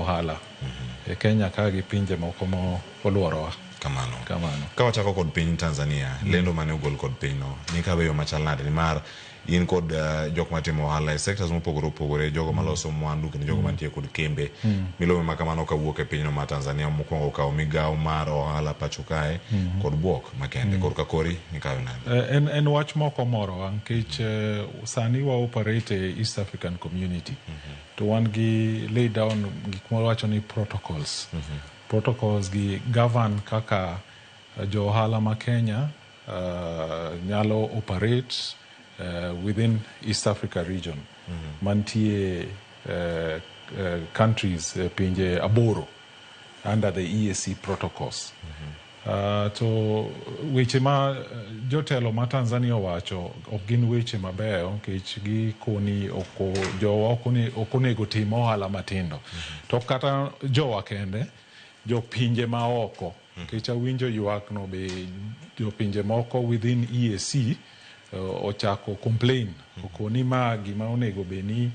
ohala e Kenya ka gi pinje moko mo oluorowa. Kamano. Kamano. Ka wachako kod piny Tanzania, lendo mane ogol kod pinyno nikawe yo machal nade? Nimar in kod jok matimo ohala e sectors mopogore opogore, jogo maloso mwandu kendo jogo mantie kod kembe. Milome ma kamano kawuok e pinyno mar Tanzania mokwongo okawo migawo mar ohala pacho kae kod buok makende. Korka kori nikawe nade? En wach moko morowa nikech sani wa operate e East African Community to wan gi lay down gik mawacho ni protocols. Protocols gi govern kaka jo ohala ma Kenya nyalo operate within East Africa region mantie countries, pinje aboro under the EAC protocols. To weche ma jotelo ma Tanzania owacho ok gin weche mabeyo nikech gikoni oko jowa ok onego tim ohala matindo. To kata jowa kende, jopinje ma oko, nikech awinjo ywak no be jopinje moko within EAC ochako complain okoni ma gima onego bed ni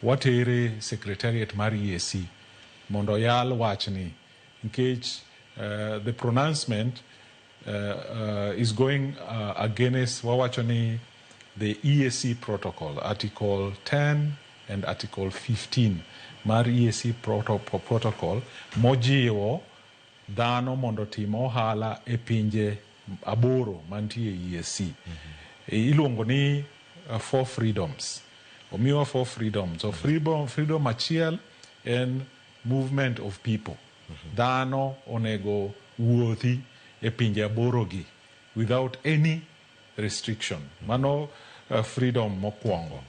watere secretariat mar EAC mondo oyal wachni nikech the pronouncement is going against, wawacho ni, the EAC protocol, article 10 and article 15 mar EAC protocol mojiwo dhano mondo otim ohala e pinje aboro mantie e EAC. Iluongo ni four freedoms. Omiwa four freedoms. So freedom achiel en movement of people. Dhano onego wuothi e pinje aboro gi without any restriction. Mano freedom mokwongo.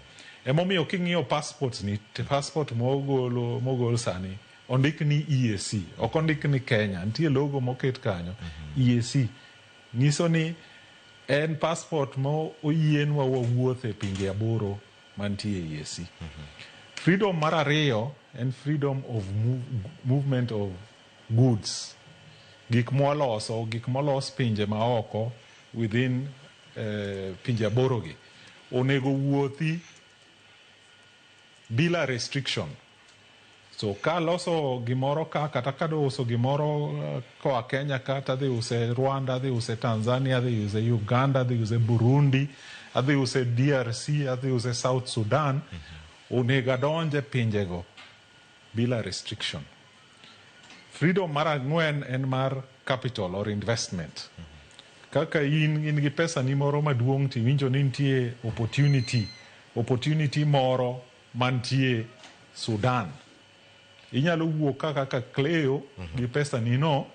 Emomiyo king'iyo passports ni, passport mogolo mogol sani ondik ni EAC, ok ondik ni Kenya. Nitie logo moket kanyo, EAC. Nyiso ni en passport mo oyienwa wawuoth e pinje aboro mantie e EAC. Freedom mar ariyo en freedom of movement of goods. Gik mwaloso, gik molos pinje maoko within pinje aboro gi onego wuothi bila restriction. So ka loso gimoro ka kata kadwa uso gimoro koa Kenya ka tadhi use Rwanda, adhi use Tanzania, adhi use Uganda, adhi use Burundi, adhi use DRC, adhi use South Sudan, onego adonje pinjego bila restriction. Freedom mar ang'wen en mar capital or investment. Kaka in gi pesa ni moro maduong' tiwinjo ni nitie opportunity moro mantie Sudan. Inyalo wuok ka kaka Cleo gi pesa ni no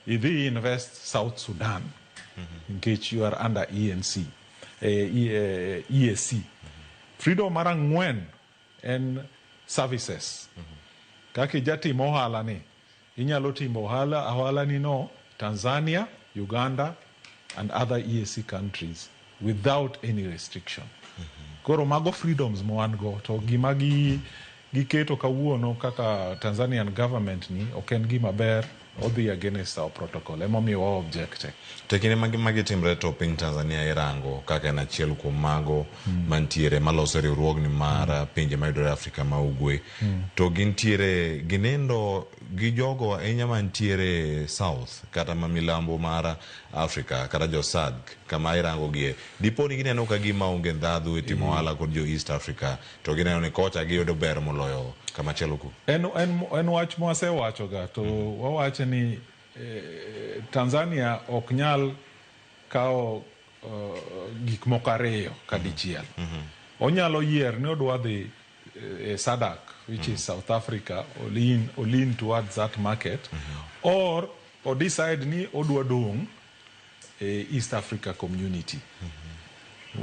idhi invest South Sudan nikech you are under ENC, EAC. Freedom mar ang'wen en services. Kaka ijatimo ohala ni, inyalo timo ohala ni no Tanzania, Uganda and other EAC countries without any restriction. Koro mago freedoms ma wan go to gima gi giketo kawuono kaka Tanzanian government ni ok en gima ber, odhi against our protocol, emomiyo wa object. To kinde magi timre to piny Tanzania irango kaka en achiel kuom mago mantiere maloso riwruogni mar pinje mayudore Afrika ma Ugwe. To gintiere ginindo gi jogo ahinya mantiere South kata ma milambo mar Afrika kata jo SADC kama irango gie. Dipo ni gineno ka gima onge ndhadhu e timo ohala kod jo East Africa to gineno ni kocha giyudo ber moloyo kama chielo ku. En wach mwasewachoga to wawacho ni Tanzania ok nyal kawo gik moko ariyo kadichiel. Onyalo yier ni odwa dhi e SADC, which is South Africa, o lean towards that market, or o decide ni odwa dong' e East Africa Community.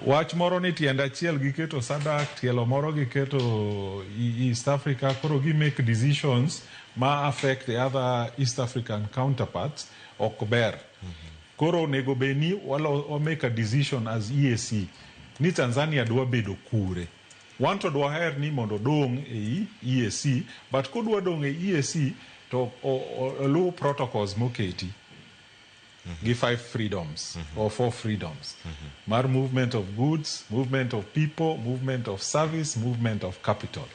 Wach moro ni tiende achiel giketo SADC, tielo moro giketo East Africa, koro gi make decisions ma affect the other East African counterparts ok ber. Koro onego bed ni wa make a decision as EAC ni Tanzania dwa bedo kure. Wan to dwaher ni mondo odong' ei EAC, but kodwa dong' e EAC to oluw protocols moketi gi five freedoms or four freedoms mar movement of goods, movement of people, movement of service, movement of capital.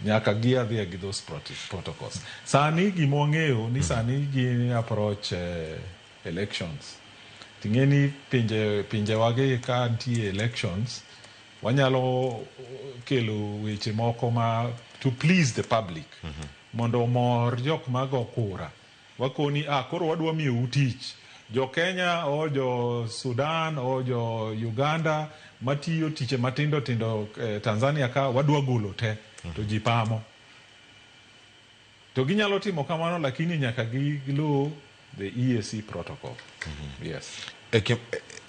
Nyaka gi adhiya gi those protocols. Sani gima wang'eyo ni sani gi approach elections. Ting'e ni pinje pinjewagi ka nitie elections, wanyalo kelo weche moko ma to please the public mondo omor jok mago kura. Wakoni ah, koro wadwa miyou tich. Jo Kenya o jo Sudan o jo Uganda matiyo tiche matindo tindo Tanzania ka wadwa golo te to ji pamo. To ginyalo timo kamano lakini nyaka giluw the EAC protocol. Yes. E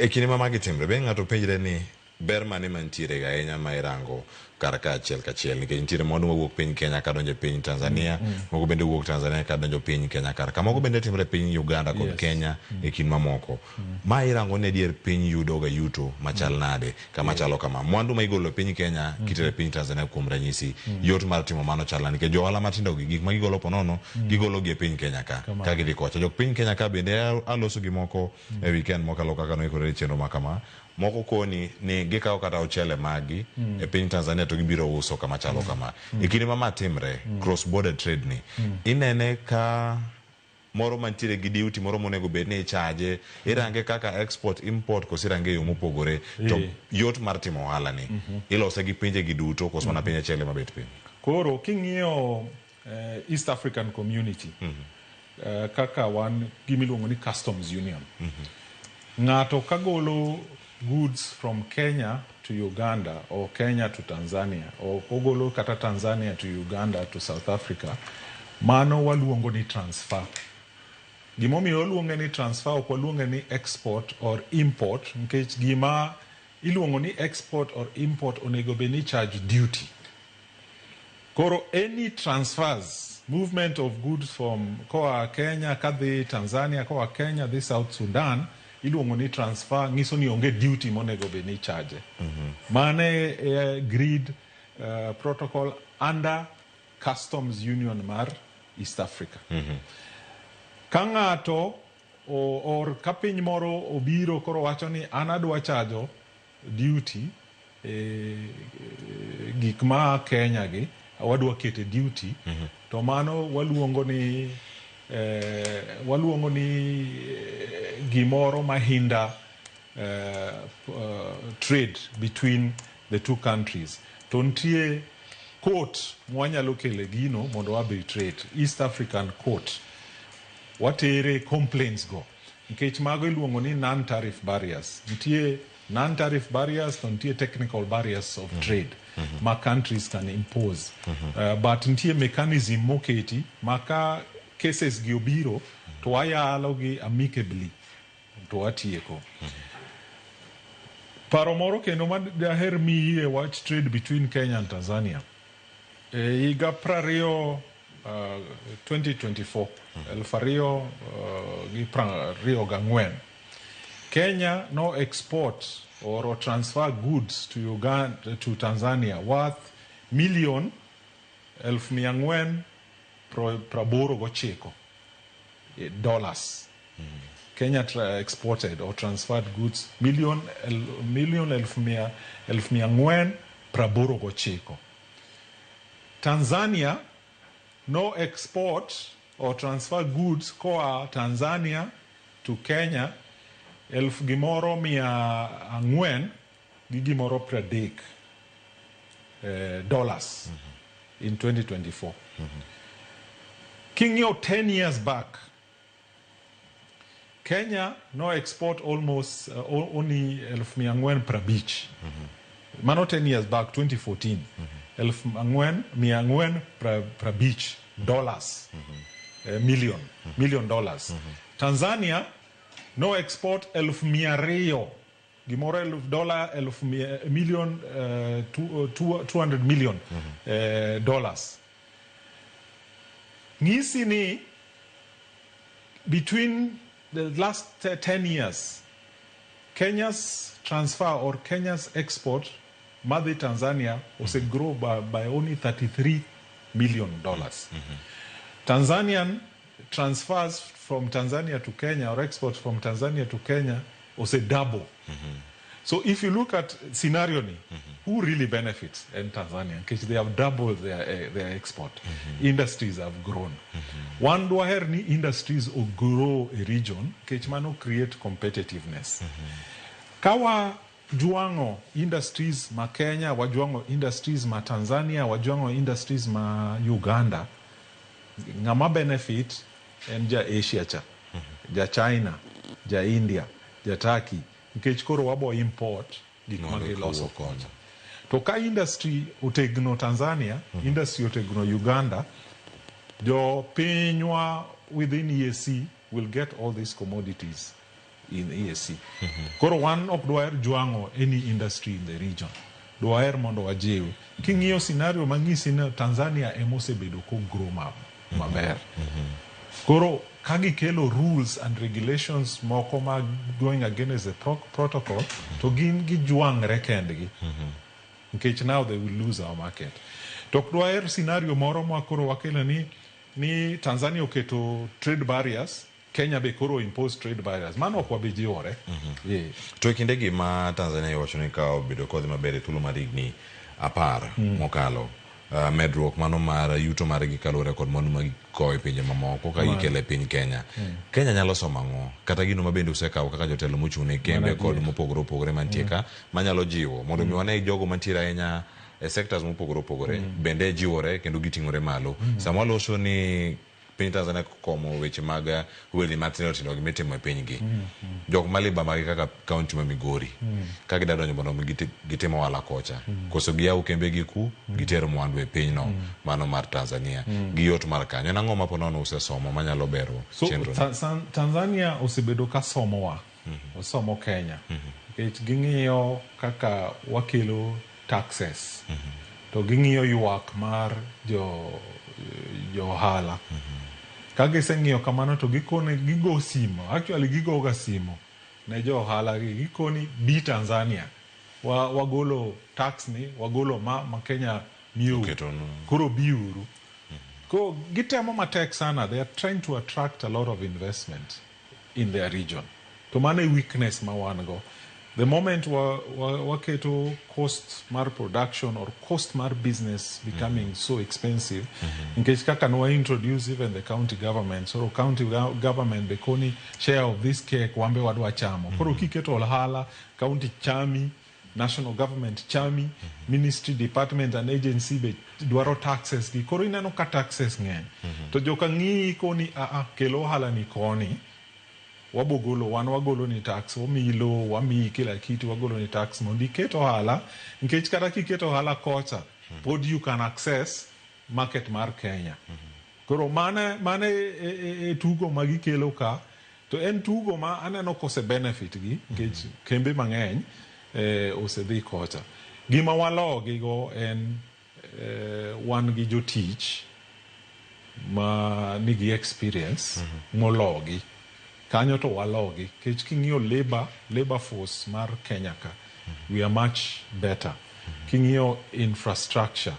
kinde ma magi timre, be ng'ato penjre ni ber mane mantiere ga ahinya ma irango kar ka achiel kachiel, nikech nitiere mwandu mawuok piny Kenya kadonjo e piny Tanzania, moko bende wuok Tanzania kadonjo piny Kenya kar ka, moko bende timre e piny Uganda kod Kenya e kind mamoko. Ma irango ni adier piny yudo ga yuto machal nade kama chalo kama. Mwandu ma igolo e piny Kenya kitero e piny Tanzania kuom ranyisi, yot mar timo mano chal nade? Nikech jo ohala matindo gi gik ma gigolo ponono gigolo gi e piny Kenya ka ka gidhi kocha. Jok piny Kenya ka bende aloso gi moko e weekend mokalo kaka noikore e chenro ma kama. Moko koni ni gikawo kata ochele maggi e piny Tanzania to gibiro uso kama chalo kama. E kinde ma ma timre, cross border trade ni, inene ka moro mantiere gi duty moro monego bed ni ichaje, irange kaka export import koso irange e yo mopogore, to yot mar timo ohala ni ilose gi pinje gi duto koso mana piny achiel ema bet piny? Koro king'iyo East African Community kaka wan gimiluongo ni Customs Union. Ng'ato kagolo goods from Kenya to Uganda or Kenya to Tanzania or ogolo kata Tanzania to Uganda to South Africa, mano waluongo ni transfer. Gimomiyo waluonge ni transfer ok waluonge ni export or import, nikech gima iluongo ni export or import onego bed ni charge duty. Koro any transfers, movement of goods from koa Kenya kadhi Tanzania, koa Kenya dhi South Sudan, iluongo ni transfer, nyiso ni onge duty monego bed ni charge. Mane e agreed protocol under Customs Union mar East Africa. Ka ng'ato or ka piny moro obiro koro wacho ni an adwa chajo duty e gik ma Kenya gi wadwa kete duty, to mano waluongo ni gimoro ma hinder trade between the two countries, to nitie court mwanyalo kele gino mondo arbitrate, East African Court, watere complaints go, nikech mago iluongo ni non tariff barriers. Nitie non tariff barriers to nitie technical barriers of trade ma countries can impose, but nitie mechanism moketi ma ka cases gi obiro to wayalo gi amicably to watieko. Paro moro kendo ma daher miyi e wach trade between Kenya and Tanzania. E higa 20, 2024, 2024, Kenya no export or transfer goods to Uganda, to Tanzania worth million 489,000 dollars. Kenya exported or transferred goods million 489,000. Tanzania no export or transfer goods koa Tanzania to Kenya elfu gimoro mia ang'wen gi gimoro 30 dollars in 2024. King'iyo 10 years back, Kenya no export almost only 450,000. Mano 10 years back, 2014. 450 dollars. Million dollars. Tanzania no export 200,000 gimoro eluf dola eluf mia, million 200 million dollars. Ng'isi ni between the last 10 years, Kenya's transfer or Kenya's export madhi Tanzania ose grow by only $33 million. Tanzanian transfers from Tanzania to Kenya or exports from Tanzania to Kenya ose double. So if you look at scenario ni, who really benefits in Tanzania? Nikech they have doubled their export. Industries have grown. Wan dwaher ni industries o grow e region, nikech mano create competitiveness. Ka wajwang'o industries ma Kenya, wajwang'o industries ma Tanzania, wajwang'o industries ma Uganda, ng'ama benefit en ja Asia cha, ja China, ja India, ja Turkey, nikech koro wabo import gik ma Mondo giloso kowuok kocha. To ka industry otegno Tanzania, industry otegno Uganda, jo pinywa within EAC will get all these commodities in EAC. Koro wan ok dwaher jwang'o any industry in the region. Dwaher mondo wajiw. King'iyo scenario mang'isi ni Tanzania ema osebedo ko grow maber. Koro ka gikelo rules and regulations moko ma going against the protocol, to gin gijwang're kendgi. Nikech now they will lose our market. To ok dwaher scenario moro ma koro wakelo ni Tanzania oketo trade barriers, Kenya be koro impose trade barriers. Mano ok wabi jiwore. Yeah. To e kindegi ma Tanzania iwacho ni ka obedo kodhi maber e thuolo mar higni 10 mokalo, medruok mano mar yuto margi kaluwore kod mwandu ma gikowo e pinje mamoko ka gikelo e piny Kenya. Kenya nyalo somo ang'o? Kata gino ma bende usekawo kaka jotelo mochung' ne kembe Mano kod adier. mopogore opogore mantie ka manyalo jiwo mondo mi wane jogo mantiere ahinya e sectors mopogore opogore bende jiwore kendo giting'ore malo. Sama waloso ni piny Tanzania komo weche mag ohelni matindo tindo gi mitimo e pinygi. Jok maliba magi kaka kaunti ma Migori ka gida donjo mondo mi gitim ohala kocha koso giyaw kembe gi ku giter mwandu e pinyno mano mar Tanzania gi yot mar kanyo. En ang'o ma po nono usesomo manyalo bero So chenro ni? Tanzania osebedo ka somowa, osomo Kenya, nikech ging'iyo kaka wakelo taxes, to ging'iyo ywak mar jo ohala. Ka giseng'iyo kamano to gikone gigo simo, actually gigoga simo ne jo ohala gi, gikoni bi Tanzania, wagolo tax ni, wagolo ma Kenya miyou, koro biuru. Ko gitemo matek sana, they are trying to attract a lot of investment in their region. To mano e weakness ma wan go. The moment waketo cost mar production or cost mar business becoming so expensive, nikech kaka nwa introduce even the county government, so county government be koni share of this cake wambe wadwa chamo. Koro kiketo ohala, county chami, national government chami, ministry, department and agency be dwaro taxes gi. Koro ineno ka taxes ng'eny. To joka ng'iyi koni, a kel ohala ni koni, wabogolo, wan wagolo ni tax, wamiyi lowo, wamiyi kila kitu, wagolo ni tax mondo iket ohala, nikech kata kiketo ohala kocha, pod you can access market mar Kenya. Koro mane e tugo ma gikelo ka, to en tugo ma aneno kose benefit gi, nikech kembe mang'eny osedhi kocha. Gima walogi go en wan gi jotich ma nigi experience mologi. Kanyo to walogi, nikech king'iyo labor force mar Kenya ka, we are much better. King'iyo infrastructure,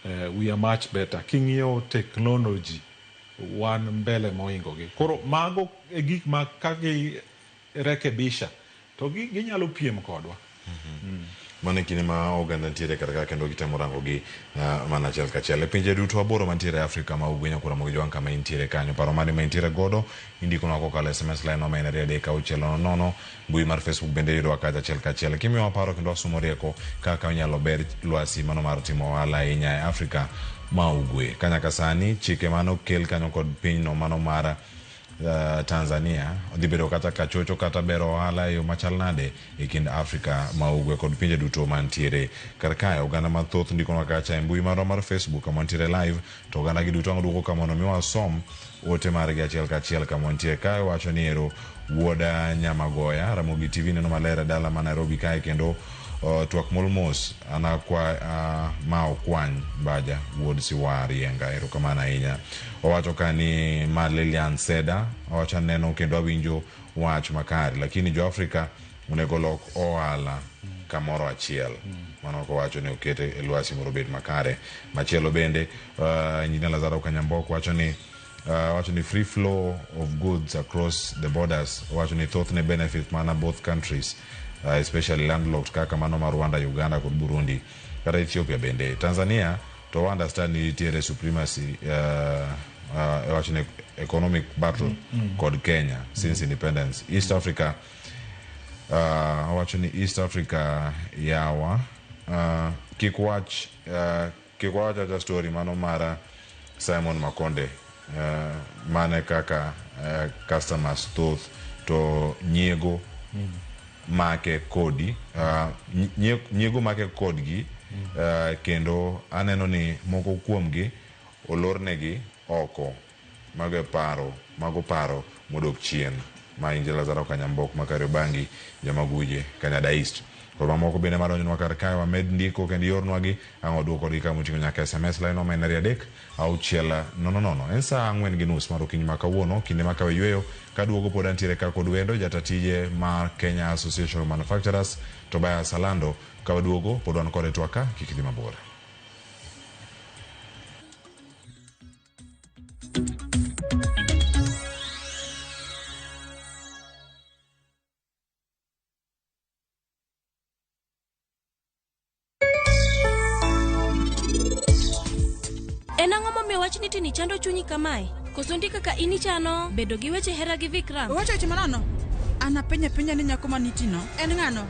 we are much better. King'iyo technology, wan mbele mohingo gi. Koro mago e gik ma ka gi rekebisha, to ginyalo piem kodwa. Mano e kinde ma oganda nitiere kar ka kendo gitemo rango gi mana achiel kachiel. E pinje duto aboro mantiere e Afrika ma ugwe nyakura Ramogi Jowang' kama intiere kanyo. Paro mane ma intiere godo indikonwa kokalo SMS line ma en 23600, mbui mar Facebook bende yudowa kacha achiel kachiel. Kimiyowa paro kendo wasumo rieko kaka inyalo ber lwasi mano mar timo ohala ahinya e Afrika ma ugwe. Ka nyaka sani chike mane okel kanyo kod pinyno mano mar Tanzania dhi bedo kata kachocho kata bero ohala e yo machal nade e kind Afrika ma ugwe kod pinje duto mantiere kar kae. Oganda mathoth ndikonwa kacha e mbui marwa mar Facebook kama wantiere live, to oganda gi duto ang' duoko ka mondo mi wasom ote margi achiel kachiel kama wantiere kae. Wacho ni ero wuoda Nyamagoya, Ramogi TV neno maler e dala ma Nairobi kae kendo twak mol mos anakwa ma okwany Baja wuod Siwar Yenga, erokamano ahinya. Owacho ka ni ma Lilian Seda, owacho aneno kendo awinjo wach makare, lakini jo Afrika onego lok ohala kamoro achiel. Mano kowacho ni okete e lwasi mondo obed makare. Machielo bende Engineer Lazaro Kanyambok wacho ni free flow of goods across the borders, wacho ni thothne benefit mana both countries. Especially landlocked kaka mano mar Rwanda, Uganda kod Burundi kata Ethiopia bende. Tanzania to wa understand ni nitiere supremacy e wachne economic battle kod Kenya since independence. East Africa, owacho ni East Africa yawa, kik wach kik wawach acha story mano mara Simon Makonde, mane kaka customers thoth to nyiego make kodi, nyiego make kodgi, kendo aneno ni moko kuomgi olornegi oko. Mago e paro, mago paro modok chien ma Inje Lazaro Kanyambok ma Kariobangi Jamaguje Kanyada East. Kod mamoko bende madonjonwa kar kae, wamed ndiko kendo iornwagi ang' waduok kodgi ka moting'o nyaka SMS line ma en 23600. En saa 4:30 mar okinyi ma kawuono, kinde ma kawe yweyo kaduogo pod antiere ka kod wendo jata tije mar Kenya Association of Manufacturers Tobias Alando. Ka waduogo pod wan kode twak ka, kik idhi mabor. En ang'o momiyo wach ni tini chando chunyi kamae? Koso ndi kaka in ichano bedo gi weche hera gi Vikram? Owacho weche manono. An apenjo apenja ni nyako manitino en ng'ano?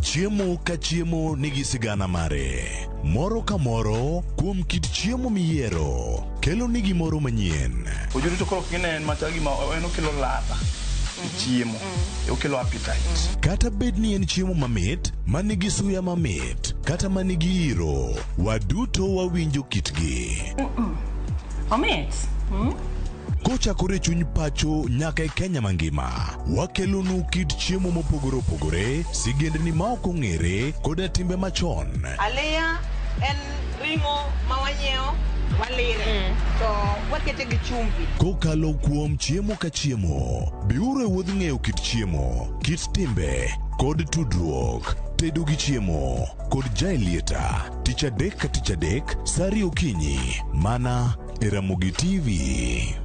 Chiemo ka chiemo nigi sigana mare. Moro ka moro kuom kit chiemo miyiero kelo ni gimoro manyien. Ojuri to koro kine en machal gima en okelo ladha e chiemo, okelo appetite. Kata bed ni en chiemo mamit, ma nigi suya mamit, kata ma nigi iro, waduto wawinjo kitgi. Omit. Kochakore e chuny pacho nyaka e Kenya mangima, wakelonu kit chiemo mopogore opogore, sigendni ma ok ong'ere, koda timbe machon. Aliya en ring'o ma wanyiewo, walire to wakete gi chumbi. Kokalo kuom chiemo ka chiemo, biuru e wuodh ng'eyo kit chiemo, kit timbe, kod tudruok. Tedo gi chiemo kod Jaelieta, tich adek ka tich adek, sa 2 okinyi, mana e Ramogi TV.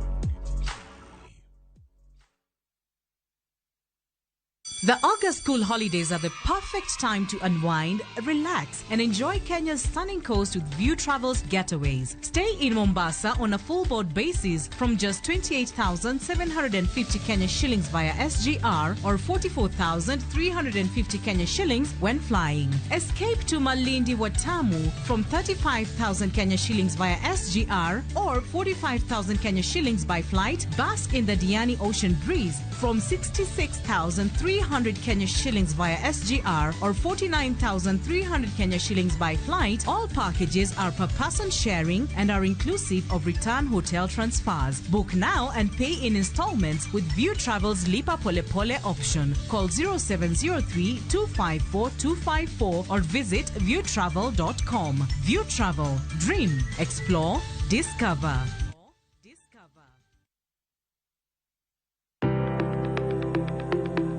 The August school holidays are the perfect time to unwind, relax, and enjoy Kenya's stunning coast with View Travels getaways. Stay in Mombasa on a full board basis from just 28,750 Kenya shillings via SGR or 44,350 Kenya shillings when flying. Escape to Malindi Watamu from 35,000 Kenya shillings via SGR or 45,000 Kenya shillings by flight. Bask in the Diani Ocean breeze from 66,300 Kenya shillings via SGR or 49,300 Kenya shillings by flight. All packages are per person sharing and are inclusive of return hotel transfers. Book now and pay in installments with View Travel's Lipa Pole Pole option. Call 0703 254 254 or visit viewtravel.com. View Travel. Dream, explore, discover.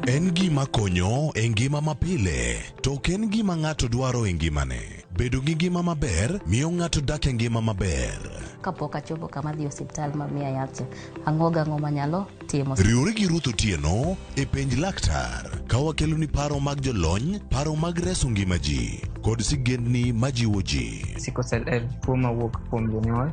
En gima konyo e ngima mapile, to ok en gima ng'ato dwaro e ngimane. Bedo gi ngima maber miyo ng'ato dak e ngima maber. Kapok achopo kama adhi e osiptal ma miya yath cha, ang'o gang'o manyalo timo. Riwri gi Ruth Otieno e Penj Laktar ka wakeloni paro mag jolony, paro mag reso ngima ji, kod sigendni majiwo ji. Sickle cell en tuo mawuok kuom jonyuol.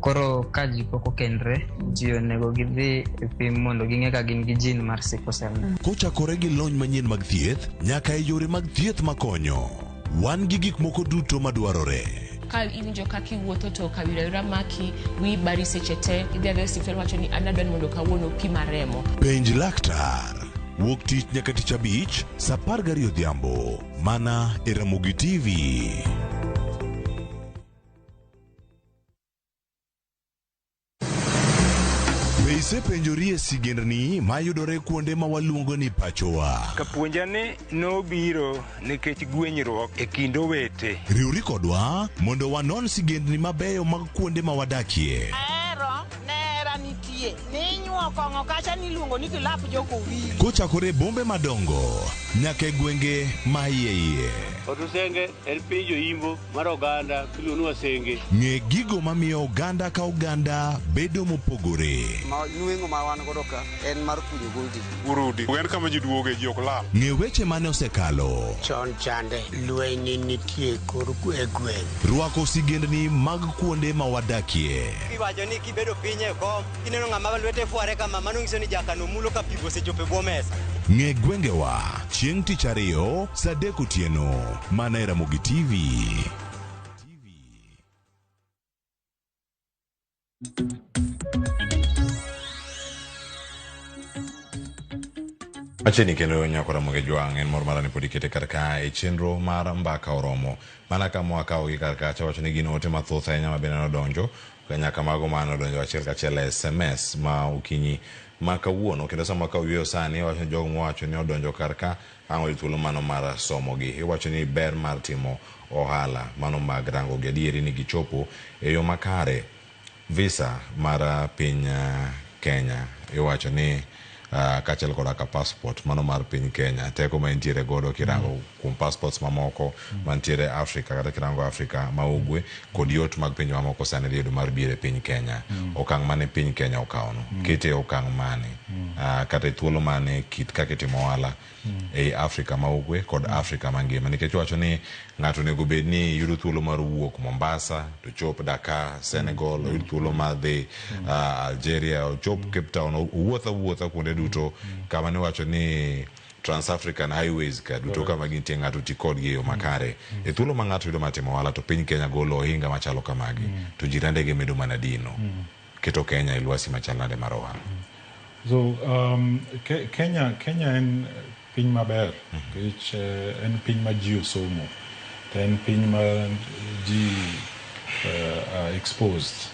Koro ka ji pok okendre, ji onego gidhi e pim mondo ging'e ka gin gi gene mar sickle cell. Kochakore gi lony manyien mag thieth nyaka e yore mag thieth makonyo. Wan gi gik moko duto madwarore. Ka iwinjo kaka iwuotho to kawira wira maki, wiyi bari seche te, idhi adhiya e osiptal wacho ni an adwa ni mondo kawuono opima remo. Penj Laktar. Wuok tich nyaka tich abich, saa 12 odhiambo. Mana e Ramogi TV. Be isepenjori e sigendni mayudore kuonde ma waluongo ni pachowa? Kapuonja ni nobiro nikech gwenyruok e kind owete. Riwri kodwa mondo wanon sigendni mabeyo mag kuonde ma wadakie. Ahero ne hera nitie ninyuomo. King'o kong'o kacha niluongo ni kilap jokowili. Kochakore e bombe madongo nyaka e gwenge ma iye iye. Otusenge en piny joimbo mar oganda miluongo ni Wasenge. Ng'e gigo mamiyo oganda ka oganda bedo mopogore. Ma nweng'o ma wan godo ka en mar kunyo goldi. Urudi en kama ji duoge, ji ok lal. Ng'e weche mane osekalo. Chon chande lweny ne nitie e kor e gweng'. Rwako sigendni mag kuonde ma wadakie. Iwacho ni kibedo piny e kom, kineno ng'ama lwete fware kama, mano nyiso ni jakano mulo ka pi osechopo e bwo mesa. Ng'e gwengewa chieng' tich ariyo saa 3 otieno mana e Ramogi TV. Machiegni kendo nyako Ramogi Jwang' en mor mara ni pod ikete kar ka e chenro mar mbaka oromo. Mana kama wakawogi kar kacha wacho ni gin ote mathoth ahinya ma bende nodonjo nyaka mago ma nodonjo achiel kachiel e SMS ma okinyi ma kawuono kendo sama wakawo yueyo sani wacho ni jogo mowacho ni odonjo kar ka ang' oyud thuolo mano mar somogi. Iwacho ni ber mar timo ohala mano mag rango gi adieri ni gichopo e yo makare. Visa mar piny Kenya iwacho ni kaachiel koda ka passport mano mar piny Kenya teko ma entiere godo kirango kuom passports mamoko mantiere Afrika kata kirango Afrika ma ugwe kod yot mag pinje mamoko sani dhi yudo mar biro e piny Kenya. Okang' mane piny Kenya okawono kete e okang' mane kata e thuolo mane kit kaka itimo ohala ei Afrika ma ugwe kod Afrika mangima nikech iwacho ni ng'ato onego bed ni yudo thuolo mar wuok Mombasa to chop Dakar, Senegal, oyud thuolo mar dhi Algeria, ochop Cape Town, owuoth awuotha kuonde duto kama niwacho ni Trans-African Highways ka duto kama gintie ng'ato ti kodgi e yo makare. E thuolo ma ng'ato yudo mar timo ohala to piny Kenya golo ohinga machalo kamagi to jirandege medo mana dino. Keto Kenya e lwasi machal nade mar ohala? So Kenya en piny maber nikech en piny ma ji osomo to en piny ma ji are exposed.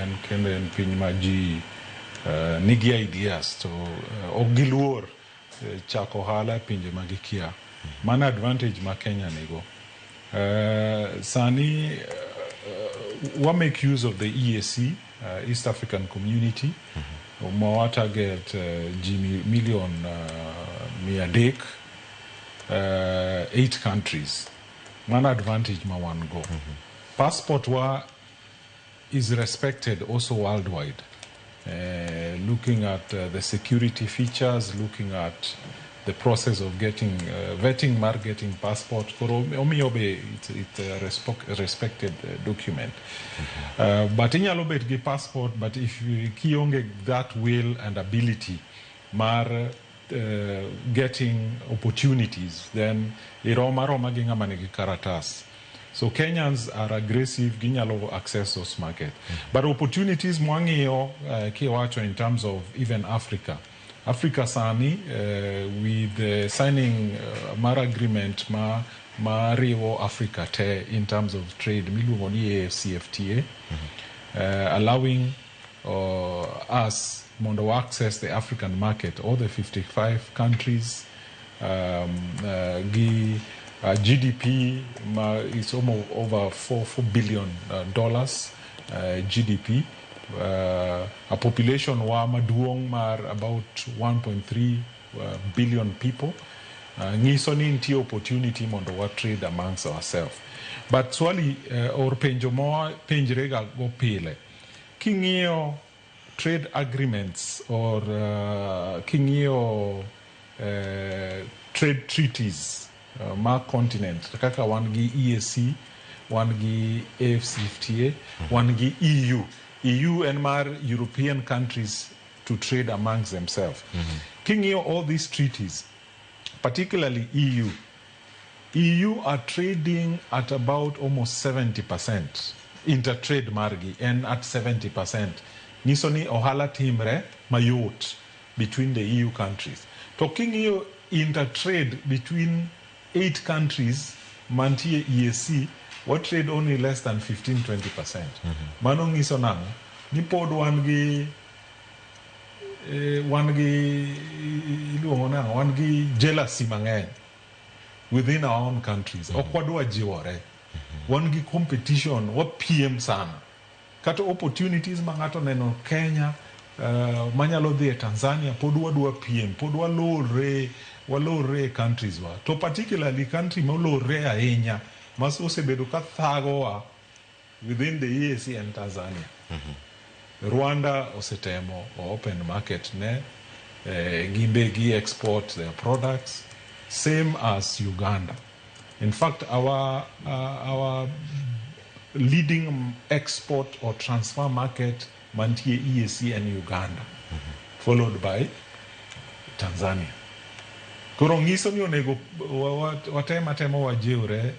En kendo en piny ma ji nigi ideas to ok giluor chako ohala e pinje ma gikia. Mano advantage ma Kenya nigo. Sani wa make use of the EAC, East African Community, ma wa target ji million 300, 8 countries. Mano advantage ma wan go. Passport wa is respected also worldwide. Looking at the security features, looking at the process of getting vetting mar getting passport, koro omiyo be it's a respected document. But inyalo bet gi passport, but if kionge that will and ability mar getting opportunities, then iroma roma gi ng'ama nigi karatas. So Kenyans are aggressive, ginyalo access those market. But opportunities mwang'iyo kiwacho in terms of even Africa. Africa sani with the signing mar agreement ma riwo Africa te in terms of trade miluongo ni AfCFTA, allowing us mondo access the African market, all the 55 countries, gi GDP ma is almost over $4 billion dollars GDP. A population wa maduong' mar about 1.3 billion people. Nyiso ni nitie opportunity mondo wa trade amongst ourselves. But swali or penjo ma penjre ga go pile, king'iyo trade agreements or king'iyo trade treaties ma continent kaka wan gi EAC, wan gi AfCFTA, wan gi EU. EU en mar European countries to trade amongst themselves. King'iyo all these treaties, particularly EU, EU are trading at about almost 70% intertrade margi en at 70%. Nyiso ni ohala timre mayot between the EU countries. To king'iyo intertrade between 8 countries mantie EAC, wa trade only less than 15-20%. Mano nyiso nang'o? Ni pod wan gi iluongo nang'o? Wan gi jealousy mang'eny within our own countries. Ok wadwa jiwore. Wan gi competition, wapiem sana. Kata opportunities ma ng'ato neno Kenya manyalo dhi e Tanzania pod wadwa piem, pod walorre, walorre e countries wa. To particularly country molorre ahinya ma osebedo ka thagowa within the EAC en Tanzania. Rwanda osetemo o open market ne gimbe gi export their products same as Uganda. In fact, our leading export or transfer market mantie EAC en Uganda, followed by Tanzania. Koro nyiso ni onego watem atema wajiwre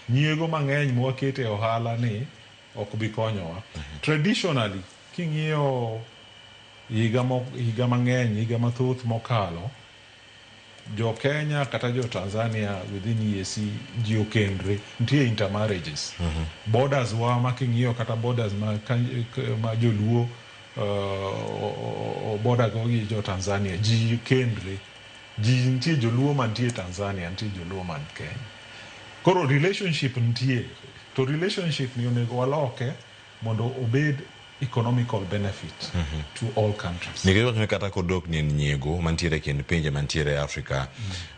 nyiego mang'eny mwakete e ohala ni ok bi konyowa. Traditionally, king'iyo higa mang'eny, higa mathoth mokalo, jo Kenya kata jo Tanzania within EAC ji okendre, nitie intermarriages. Borders wa ma king'iyo kata borders ma joluo border go gi jo Tanzania, ji kendre. Ji nitie joluo mantie Tanzania, nitie joluo man Kenya. Koro relationship nitie, to relationship ni onego waloke mondo obed economical benefit to all countries. Nikech wachno kata kodok ni en nyiego mantiere e kind pinje mantiere e Afrika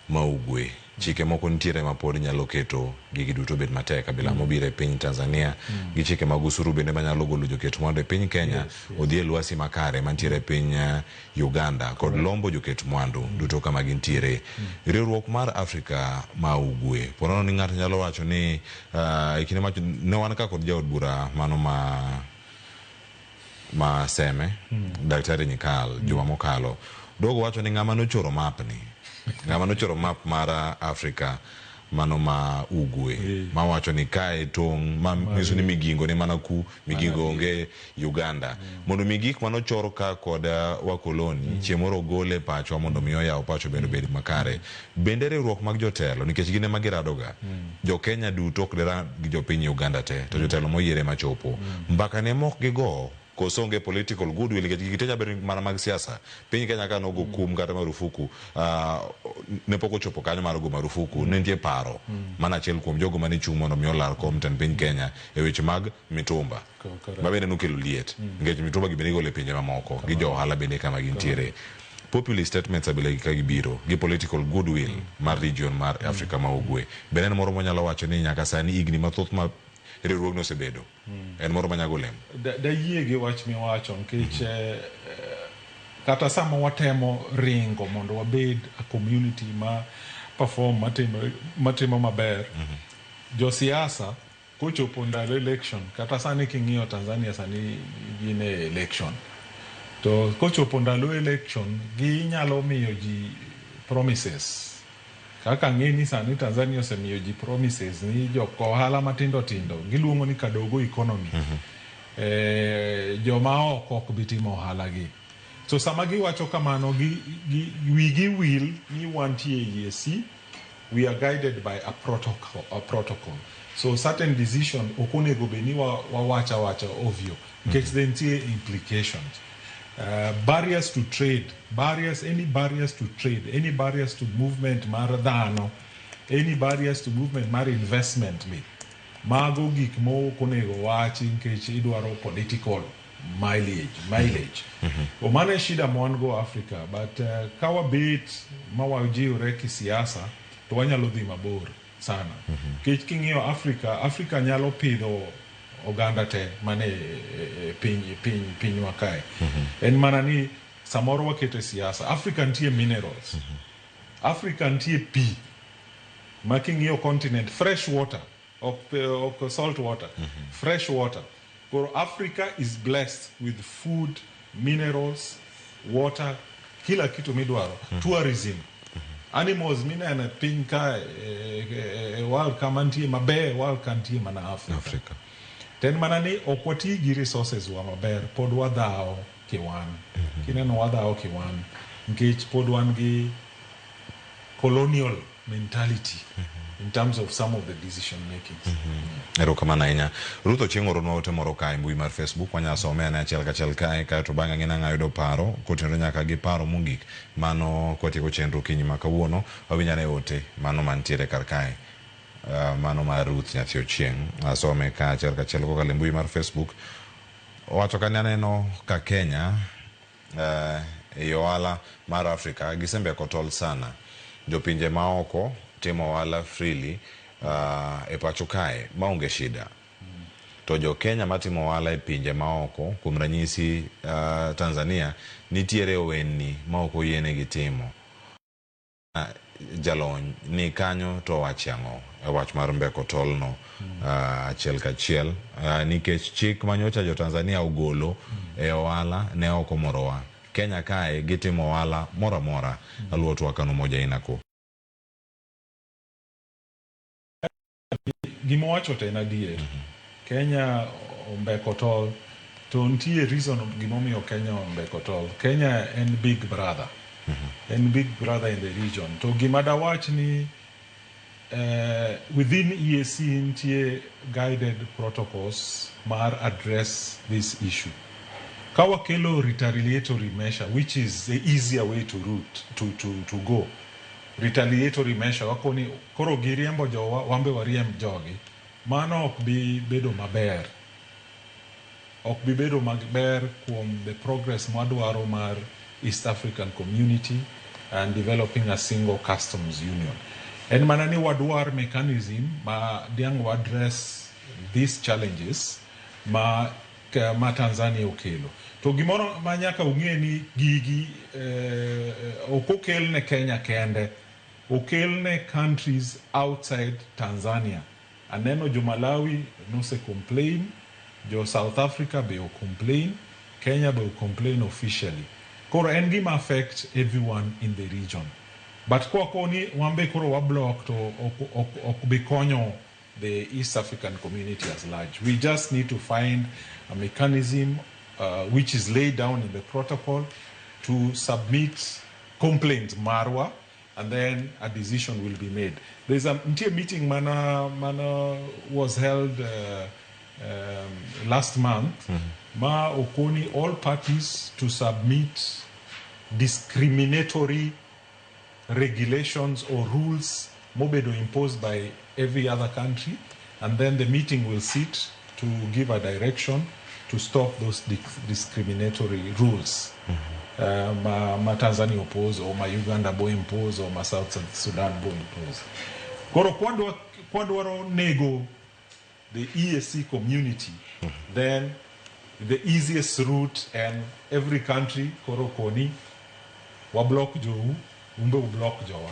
ma ugwe. Chike moko nitiere ma pod nyalo keto gigi duto bed matek kabila mobiro e piny Tanzania gi chike mag osuru bende manyalo golo joket mwandu e piny Kenya odhi e lwasi makare mantiere e piny Uganda kod lombo joket mwandu duto kama gintiere. Riwruok mar Afrika ma ugwe ponono ni ng'ato nyalo wacho ni e kinde mach ne wan ka kod jaod bura mano ma Seme Daktari Nyikal juma mokalo dogo wacho ni ng'ama nochoro map ni ng'ama nochoro map mar Afrika mano ma ugwe ma wacho ni kae tong' ma nyiso ni Migingo ni mana ku Migingo onge Uganda mondo mi gik manochor ka kod wakoloni chieng' moro ogol e pachwa mondo mi oyaw pacho bende obed makare. Bende riwruok mag jotelo nikech gin ema giradoga jo Kenya duto ok dirad gi jopiny Uganda te to jotelo moyier ema chopo mbaka ne mok gigo koso onge political goodwill nikech gigi te nyalo bedo mana mag siasa. Piny Kenya ka nogo kum kata marufuku ne pok ochopo kanyo mar go marufuku ne nitie paro mana achiel kuom jogo mane chung' mondo mi olar kom tend piny Kenya e weche mag mitumba ma bende nokelo liet nikech mitumba gi bende igolo e pinje mamoko gi jo ohala bende kama gintiere. Populist statements abila gi ka gibiro gi political goodwill mar region mar Afrika ma ugwe bende en moro mwanyalo wacho ni nyaka sani higni mathoth ma riwruogno osebedo en moro manyago olemo. Dayie gi wach miwacho nikech kata sama watemo ringo mondo wabed a community ma perform matimo maber, josiasa kochopo ndalo election, kata sani king'iyo Tanzania sani gin e election, to kochopo ndalo election ginyalo miyo ji promises kaka ng'e ni sani Tanzania osemiyo ji promises ni jok ohala matindo tindo giluongo ni kadogo economy joma oko ok bi timo ohala gi. So sama giwacho kamano gi wigi wil ni wantie e EAC, we are guided by a protocol. So certain decision ok onego bed ni wawacho awacha ovyo nikech mm nitie implications. Barriers to trade, barriers, any barriers to trade, any barriers to movement mar dhano, any barriers to movement mar investment be. Mago gik mok onego wachi nikech idwaro political mileage. O mano e shida ma wan go Africa, but ka wabet ma wajiwre kisiasa to wanyalo dhi mabor sana. Nikech king'iyo Africa, Africa nyalo pidho oganda te mane e pinywa kae. En mana ni samoro waketo e siasa. Africa nitie minerals. Africa nitie pi. Ma king'iyo continent, fresh water, ok salt water, fresh water. Koro Africa is blessed with food, minerals, water, kila kitu midwaro. Tourism. Animals mineno e piny ka e world kama nitie maber, world ka nitie mana Africa. Africa. To en mana ni ok wati gi resources wa maber, pod wadhawo kiwan. Kineno wadhawo kiwan, nikech pod wan gi colonial mentality in terms of some of the decision makings. Erokamano ahinya. Ruth Ochieng' oronwa ote moro kae e mbui mar Facebook, wanyalo some ane achiel kachiel kae, kaeto bang'e ng'ina ng'a yudo paro kotenore nyaka gi paro mogik mano kwatieko chenro okinyi ma kawuono, wawinj ane ote mano mantiere kar kae. Mano mar Ruth Nyathi Ochieng' asome ka achiel kachiel kokalo e mbui mar Facebook. Owacho ka ne aneno ka Kenya E ohala mar Afrika gisembeko tol sana. Jopinje maoko timo ohala freely e pacho kae maonge shida. To jo Kenya matimo ohala e pinje maoko, kuom ranyisi Tanzania, nitiere ohendni ma ok oyienegi timo. Jalony ni kanyo to owacho ang'o e wach mar mbeko tolno achiel kachiel nikech chik manyocha jo Tanzania ogolo e ohala ne ok omorowa. Kenya kae gitimo ohala moro amora. Aluwo twak kano moja inako. Gima owacho to en adier. Kenya ombeko tol to nitie reason gimomiyo Kenya ombeko tol. Kenya en big brother. En big brother in the region. To gima dawach ni within EAC nitie guided protocols mar address this issue. Ka wakelo retaliatory measure, which is the easier way to route to go. Retaliatory measure wakoni koro giriembo jowa wambe wariemb jogi. Mano ok bi bedo maber. Ok bi bedo maber kuom the progress mwadwaro mar East African Community and developing a single customs union. En mana ni wadwar mechanism ma diang' wa address these challenges ma Tanzania okelo. To gimoro ma nyaka ung'e ni gigi ok okel ne Kenya kende, okel ne countries outside Tanzania. Aneno jo Malawi nose complain, jo South Africa be o complain, Kenya be o complain officially. Koro en gima affect everyone in the region. But kwakoni wambe koro wa block to ok bi konyo the East African community as large. We just need to find a mechanism which is laid down in the protocol to submit complaint marwa, and then a decision will be made. There's a nitie meeting mana was held last month ma okoni all parties to submit discriminatory regulations or rules mobedo imposed by every other country, and then the meeting will sit to give a direction to stop those discriminatory rules ma Tanzania oppose or ma Uganda bo impose or ma South Sudan bo impose. Koro kwadwaro nego the EAC community, then the easiest route and every country koro koni wa block jou, umbe u block jowa,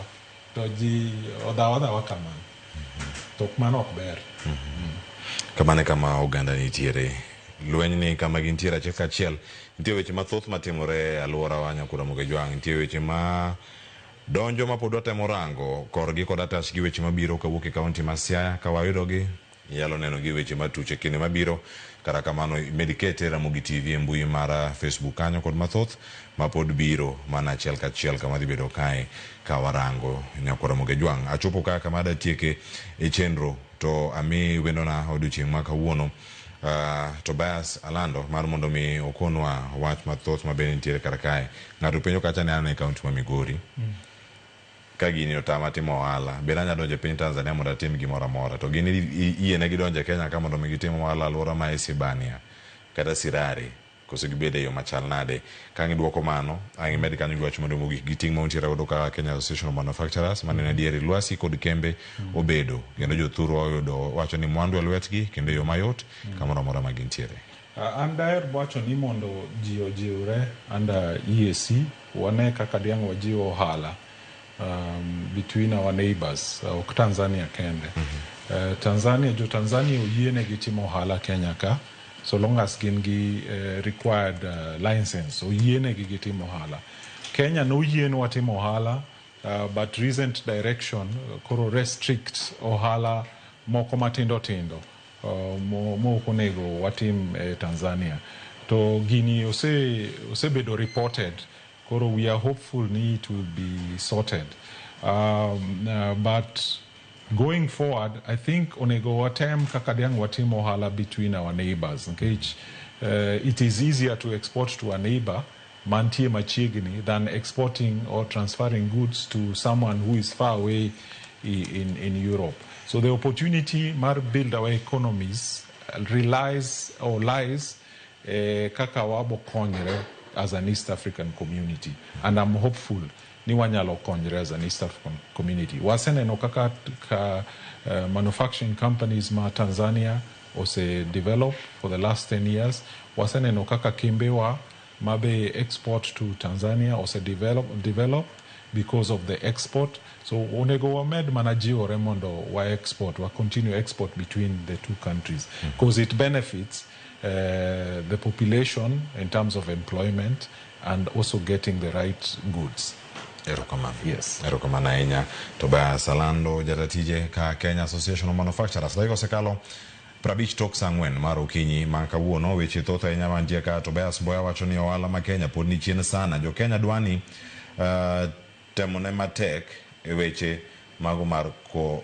to ji odhaw adhawa kamano. To ok mano ok ber. Kamano e kama oganda nitiere. Lweny ni kama gintiere achiel kachiel. Nitie weche mathoth matimore e alworawa Nyakura Mogejwang'. Nitie weche ma donjo ma pod watemo rango korgi kod atach gi weche mabiro kawuok e kaunti ma Siaya. Ka wayudogi, inyalo neno gi weche matuch e kinde mabiro. Kata kamano, med kete Ramogi TV e mbui mar Facebook kanyo kod mathoth ma pod biro mana achiel kachiel kama dhi bedo kae ka warango Nyakwar Ramogi Ajwang'. Achopo ka kama adatieke e chenro to ami wendona odiochieng' ma kawuono Tobias Alando mar mondo mi okonwa wach mathoth ma bende nitiere kar kae. Ng'ato penjo kacha ni an e kaunti ma Migori. Ka gini otama timo ohala, bende anyalo donjo e piny Tanzania mondo atim gimoro amora. To gin iyienegi donjo e Kenya ka mondo mi gitim ohala alwora ma Isibania kata Sirari. Koso gibed e yo machal nade? Ka ang' idwoko mano, ang' imed kanyo gi wach mondo mogik gi ting' ma untiere godo kaka Kenya Association of Manufacturers maneno adieri lwasi kod kembe obedo kendo jothurwa oyudo wacho ni mwandu e lwetgi kendo e yo mayot kamoro amora ma gintiere. An daher wacho ni mondo ji ojiwre under EAC, wane kaka diang' wajiw ohala between our neighbors, ok Tanzania kende. Tanzania, jo Tanzania oyienegi timo ohala Kenya ka, so long as gin gi required license, oyienegi gitimo ohala. Kenya noyienwa timo ohala, but recent direction koro restrict ohala moko matindo tindo mok onego watim e Tanzania. To gini osebedo reported, koro we are hopeful ni it will be sorted. But going forward, I think onego watem kaka diang' watim ohala between our neighbors, nikech it is easier to export to a neighbor mantie machiegni than exporting or transferring goods to someone who is far away in Europe. So the opportunity mar build our economies relies or lies kaka wabo konyre as an East African community. And I'm hopeful ni wanyalo konyre as an East African community. Waseneno kaka ka, manufacturing companies ma Tanzania ose develop for the last 10 years. Waseneno kaka kembewa mabe export to Tanzania ose develop because of the export. So onego wamed mana jiwore mondo wa export, wa continue export between the two countries because it benefits the population in terms of employment and also getting the right goods. Erokamano. Yes. Erokamano ahinya. Tobias Alando, jatatije ka Kenya Association of Manufacturers. Dakika osekalo 50 tok saa 4 mar okinyi ma kawuono. Weche thoth ahinya mantie ka. Tobias Mboya wacho ni ohala ma Kenya pod ni chien sana. Jo Kenya dwani temone matek e weche mago mar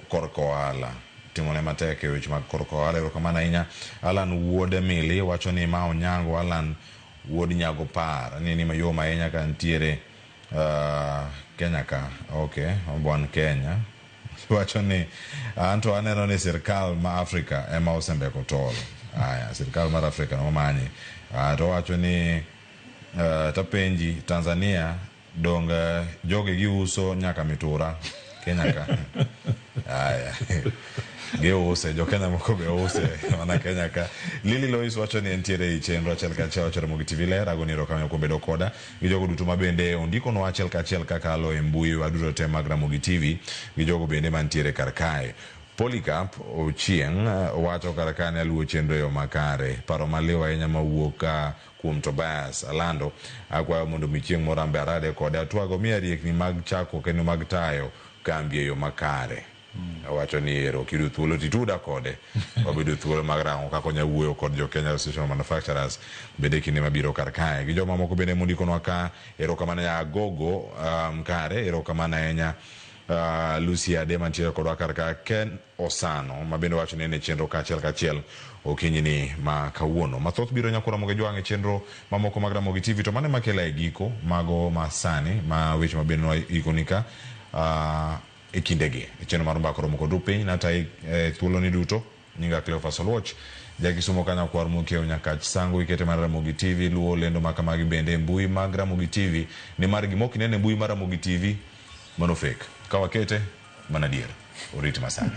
korka ohala. Timone matek e weche mag korka ohala. Erokamano ahinya. Alan Wuod Emily wacho ni ma Onyango Alan Wuod Nyago Par. Ni mayom ahinya ka nitiere Kenya ka. Okay, wan Kenya. Wacho ni anto aneno ni sirkal ma Afrika ema osembeko tol. Aya, sirkal mar Afrika no manyi. To wacho ni tapenji Tanzania dong jogi giuso nyaka mitura Kenya ka. Aya. Giuse, jo Kenya moko be use mana Kenya ka. Lily Lois wacho ni entiere e chenro achiel kachiel wacho Ramogi TV ler agoni erokamano kuom bedo koda gi jogo duto ma bende ondikonwa achiel kachiel kakalo e mbui wa duto te mag Ramogi TV gi jogo bende mantiere kar kae. Polycarp Ochieng wacho kar ka ni aluwo chenro e yo makare. Paro maliw ahinya mawuok ka kuom Tobias Alando. Akwayo mondo mi chieng' moro ambe arade kode atwago miya riekni mag chako kendo mag tayo kambi e yo makare. Owacho ni ero kiyudo thuolo tituda kode wabedo thuolo mag rango kaka onya wuoyo kod jo Kenya Association of Manufacturers bende kinde mabiro kar kae gi joma moko bende mondikonwa ka. Erokamano ya Agogo kare erokamano ahinya Lucy Ade mantiere kodwa kar ka. Ken Osano ma bende wacho ni en e chenro kaachiel kachiel okinyi ni ma kawuono. Mathoth biro nyako Ramogi Jwang' e chenro mamoko mag Ramogi TV to mano ema kela e giko mago ma sani ma weche ma bende nwaikoni ka e kindegi e chenro mar mbaka romo kod rupiny natayi e thuoloni duto. Nyinga Cleophas Oluoch Jakisumo kanyo kwar mokiewo Nyakach Sango ikete mar Ramogi TV. Luwo lendo ma kamagi bende e mbui mag Ramogi TV nimar gima ok ineno e mbui mar Ramogi TV mano fake. Ka wakete mana adier. Orit masani.